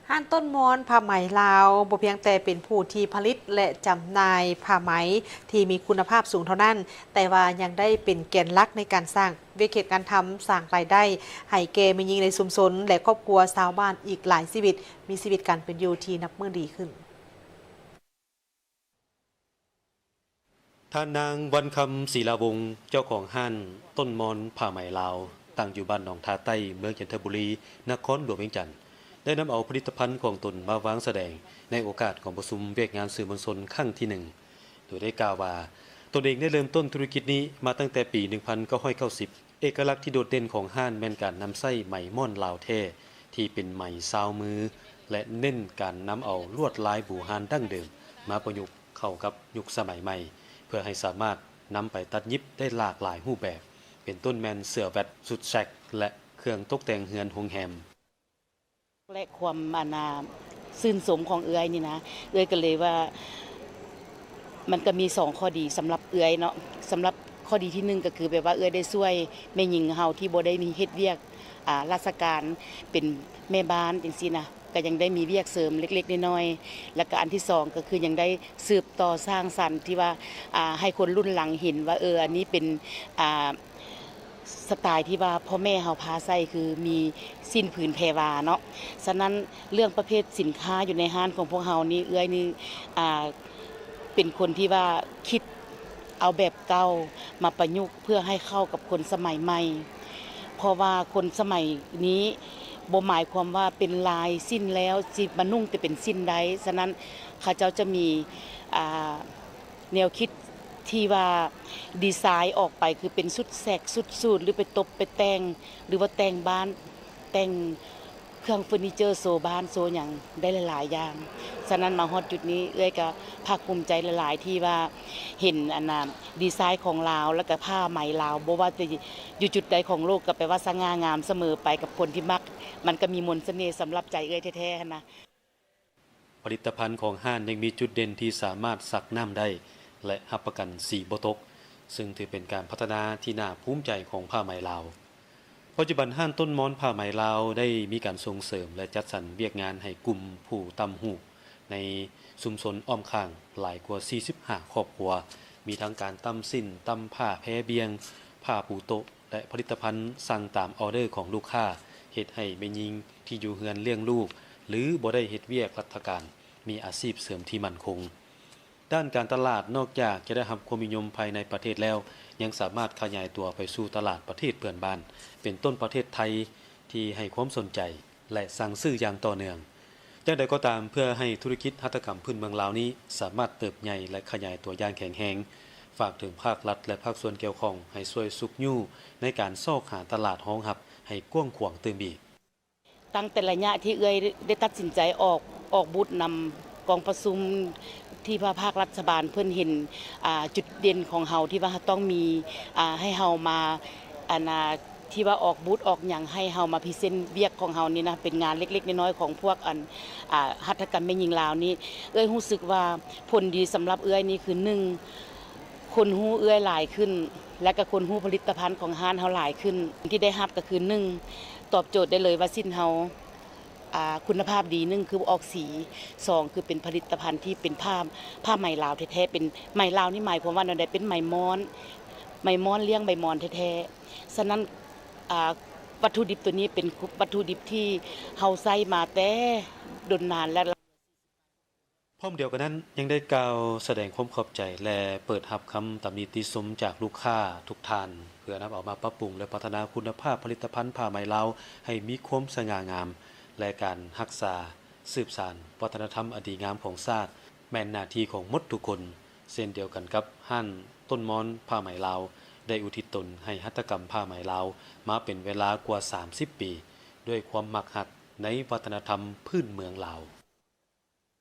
ຮ້ານຕົ້ນມອນຜ້າໄໝລາວ ບໍ່ພຽງແຕ່ເປັນຜູ້ທີ່ຜະລິດ ແລະ ຈຳໜ່າຍຜ້າໄໝທີ່ມີຄຸນນະພາບສູງເທົ່ານັ້ນ, ແຕ່ວ່າຍັງໄດ້ເປັນແກນຫຼັກໃນການສ້າງວຽກເຮັດງານທຳ, ສ້າງລາຍໄດ້ໃຫ້ແກ່ແມ່ຍິງໃນຊຸມຊົນ ແລະ ຄອບຄົວຊາວບ້ານອີກຫຼາຍຊີວິດ, ມີຊີວິດການເປັນຢູ່ທີ່ນັບມື້ດີຂຶ້ນ. ທ່ານນາງ ວັນຄຳ ສີລາວົງ ເຈົ້າຂອງຮ້ານຕົ້ນມອນຜ້າໄໝລາວ ຕັ້ງຢູ່ບ້ານໜອງທາໃຕ້ ເມືອງຈັນທະບູລີ ນະຄອນຫຼວງວຽງຈັນ ໄດ້ນຳເອົາຜະລິດຕະພັນຂອງຕົນມາວາງສະແດງ ໃນໂອກາດກອງປະຊຸມວຽກງານສື່ມວນຊົນຄັ້ງທີໜຶ່ງ ໂດຍໄດ້ກ່າວວ່າ ຕົນເອງໄດ້ເລີ່ມຕົ້ນທຸລະກິດນີ້ມາຕັ້ງແຕ່ປີໜຶ່ງພັນເກົ້າຮ້ອຍເກົ້າສິບ. ເອກະລັກທີ່ໂດດເດັ່ນຂອງຮ້ານແມ່ນການນຳໃຊ້ໄໝມ້ອນລາວແທ້ ທີ່ເປັນໄໝຊາວມື ແລະ ເນັ້ນການນຳເອົາລວດລາຍບູຮານດັ້ງເດີມມາປະຍຸກເຂົ້າກັບຍຸກສະໄໝໃໝ່ ເພື່ອໃຫ້ສາມາດນຳໄປຕັດຫຍິບໄດ້ຫຼາກຫຼາຍຮູບແບບ, ເປັນຕົ້ນແມ່ນເສື້ອແວັດ, ຊຸດແຊັກ ແລະ ເຄື່ອງຕົກແຕ່ງເຮືອນໂຮງແຮມ. ແລະ ຄວາມ ອັນນ່າ ຊື່ນຊົມຂອງເອື້ອຍນີ້ນະ, ເອື້ອຍກໍເລີຍວ່າ ມັນກໍມີສອງຂໍ້ດີສຳລັບເອື້ອຍເນາະ. ສຳລັບຂໍ້ດີທີໜຶ່ງກໍຄືແບບວ່າເອື້ອຍໄດ້ຊ່ວຍແມ່ຍິງເຮົາທີ່ບໍ່ໄດ້ມີເຮັດວຽກ ອ່າ ລາຊະການ ເປັນແມ່ບ້ານຈັ່ງຊີ້ນະ, ກໍຍັງໄດ້ມີວຽກເສີມເລັກໆນ້ອຍໆ. ແລ້ວກໍອັນທີສອງກໍຄືຍັງໄດ້ສືບຕໍ່ສ້າງສັນທີ່ວ່າ ອ່າ ໃຫ້ຄົນລຸ້ນຫຼັງເຫັນວ່າ ເອີ ອັນນີ້ເປັນ ອ່າ ສະໄຕທີ່ວ່າພໍ່ແມ່ເຮົາພາໃສ່ ຄືມີສິ້ນຜືນແພວາເນາະ. ສະນັ້ນ ເລື່ອງປະເພດສິນຄ້າຢູ່ໃນຮ້ານຂອງພວກເຮົານີ້ ເອື້ອຍນີ້ ອ່າ ເປັນຄົນທີ່ວ່າຄິດເອົາແບບເກົ່າມາປະຍຸກເພື່ອໃຫ້ເຂົ້າກັບຄົນສະໄໝໃໝ່, ເພາະວ່າຄົນສະໄໝນີ້ບໍ່ໝາຍຄວາມວ່າເປັນລາຍສິ້ນແລ້ວຊິມານຸ່ງແຕ່ເປັນສິ້ນໄດ້. ສະນັ້ນ ເຂົາເຈົ້າຈະມີ ອ່າ ແນວຄິດທີ່ວ່າດີໄຊອອກໄປ ຄືເປັນຊຸດແຊັກ ຊຸດສູດ ຫຼື ໄປຕົບໄປແຕ່ງ ຫຼືວ່າແຕ່ງບ້ານ ແຕ່ງເຄື່ອງເຟີນີເຈີໂຊບ້ານໂຊຫຍັງໄດ້ຫຼາຍໆຢ່າງ. ສະນັ້ນມາຮອດຈຸດນີ້ ເອື້ອຍກໍພາກພູມໃຈຫຼາຍໆ ທີ່ວ່າເຫັນອັນນ່າດີໄຊຂອງລາວ ແລ້ວກໍຜ້າໄໝລາວ ບໍ່ວ່າແຕ່ຢູ່ຈຸດໃດຂອງໂລກ ກໍແປວ່າສະຫງ່າງາມສະເໝີໄປກັບຄົນທີ່ມັກ. ມັນກໍມີມົນສະເໜ່ສຳລັບໃຈເອື້ອຍແທ້ໆຫັ້ນນະ. ຜະລິດຕະພັນຂອງຮ້ານຍັງມີຈຸດເດັ່ນທີ່ສາມາດຊັກນ້ຳໄດ້ ແລະ ຮັບປະກັນສີບໍ່ຕົກ, ຊຶ່ງຖືເປັນການພັດທະນາທີ່ໜ້າພູມໃຈຂອງຜ້າໄໝລາວ. ປັດຈຸບັນຮ້ານຕົ້ນມອນຜ້າໄໝລາວໄດ້ມີການສົ່ງເສີມ ແລະ ຈັດສັນວຽກງານໃຫ້ກຸ່ມຜູ້ຕ່ຳຫູກໃນຊຸມຊົນອ້ອມຂ້າງຫຼາຍກວ່າສີ່ສິບຫ້າຄອບຄົວ, ມີທັງການຕ່ຳສິ້ນ, ຕ່ຳຜ້າແພບ່ຽງ, ຜ້າປູໂຕະ ແລະ ຜະລິດຕະພັນສັ່ງຕາມອໍເດີຂອງລູກຄ້າ, ເຮັດໃຫ້ແມ່ຍິງທີ່ຢູ່ເຮືອນລ້ຽງລູກ ຫຼື ບໍ່ໄດ້ເຮັດວຽກລັດຖະການ ມີອາຊີບເສີມທີ່ໝັ້ນຄົງ. ດ້ານການຕະຫຼາດ ນອກຈາກຈະໄດ້ຮັບຄວາມນິຍົມພາຍໃນປະເທດແລ້ວ, ຍັງສາມາດຂະຫຍາຍຕົວໄປສູ່ຕະຫຼາດປະເທດເພື່ອນບ້ານ, ເປັນຕົ້ນປະເທດໄທ ທີ່ໃຫ້ຄວາມສົນໃຈ ແລະ ສັ່ງຊື້ຢ່າງຕໍ່ເນື່ອງ. ຢ່າງໃດກໍຕາມ, ເພື່ອໃຫ້ທຸລະກິດຫັດຖະກຳພື້ນເມືອງລາວນີ້ສາມາດເຕີບໃຫຍ່ ແລະ ຂະຫຍາຍຕົວຢ່າງແຂງແຮງ, ຝາກເຖິງພາກລັດ ແລະ ພາກສ່ວນກ່ຽວຂ້ອງໃຫ້ຊ່ວຍຊຸກຍູ້ໃນການຊອກຫາຕະຫຼາດຮອງຮັບໃຫ້ກວ້າງຂວາງຕື່ມອີກ. ຕັ້ງແຕ່ໄລຍະທີ່ເອື້ອຍໄດ້ຕັດສິນໃຈອອກ, ອອກບູດນຳກອງປະຊຸມ ທີ່ວ່າພາກລັດຖະບານເພິ່ນເຫັນ, ອ່າ, ຈຸດເດັ່ນຂອງເຮົາທີ່ວ່າເຮົາຕ້ອງມີ, ອ່າ, ໃຫ້ເຮົາມາ, ອັນນ່າ, ທີ່ວ່າອອກບູດອອກຫຍັງໃຫ້ເຮົາມາພຣີເຊັນວຽກຂອງເຮົານີ້ນະ, ເປັນງານເລັກໆນ້ອຍໆຂອງພວກ ອັນ, ອ່າ, ຫັດຖະກຳແມ່ຍິງລາວນີ້. ເອື້ອຍຮູ້ສຶກວ່າຜົນດີສຳລັບເອື້ອຍນີ້ຄື ໜຶ່ງ ຄົນຮູ້ເອື້ອຍຫຼາຍຂຶ້ນ ແລະ ກໍຄົນຮູ້ຜະລິດຕະພັນຂອງຮ້ານເຮົາຫຼາຍຂຶ້ນ. ທີ່ໄດ້ຮັບກໍຄື ໜຶ່ງ ຕອບໂຈດໄດ້ເລີຍວ່າສິ້ນເຮົາ ອ່າ ຄຸນນະພາບດີ, ໜຶ່ງ ຄືອອກສີ, ສອງ ຄືເປັນຜະລິດຕະພັນທີ່ເປັນຜ້າ, ຜ້າໄໝລາວແທ້ໆ, ເປັນໄໝລາວນີ້ໝາຍຄວາມວ່າແນວໃດ? ເປັນໄໝມ້ອນ, ໄໝມ້ອນລ້ຽງໃບໝອນແທ້ໆ. ສະນັ້ນ, ອ່າ, ວັດຖຸດິບຕົວນີ້ເປັນວັດຖຸດິບທີ່ເຮົາໃຊ້ມາແຕ່ດົນນານແລ້ວ. ພ້ອມດຽວກັນນັ້ນ ຍັງໄດ້ກ່າວສະແດງຄວາມຂອບໃຈ ແລະ ເປີດຮັບຄຳຕຳໜິຕິຊົມຈາກລູກຄ້າທຸກທ່ານ ເພື່ອນຳເອົາມາປັບປຸງ ແລະ ພັດທະນາຄຸນນະພາບຜະລິດຕະພັນຜ້າໄໝລາວໃຫ້ມີຄວາມສະຫງ່າງາມ ແລະ ການຮັກສາສືບສານວັດທະນະທຳອັນດີງາມຂອງຊາດ ແມ່ນໜ້າທີ່ຂອງໝົດທຸກຄົນ. ເຊັ່ນດຽວກັນກັບຮ້ານຕົ້ນມອນຜ້າໄໝລາວ ໄດ້ອຸທິດຕົນໃຫ້ຫັດຖະກຳຜ້າໄໝລາວມາເປັນເວລາກວ່າສາມສິບປີ ດ້ວຍຄວາມມັກຮັກໃນວັດທະນະທຳພື້ນເມືອງລາວ.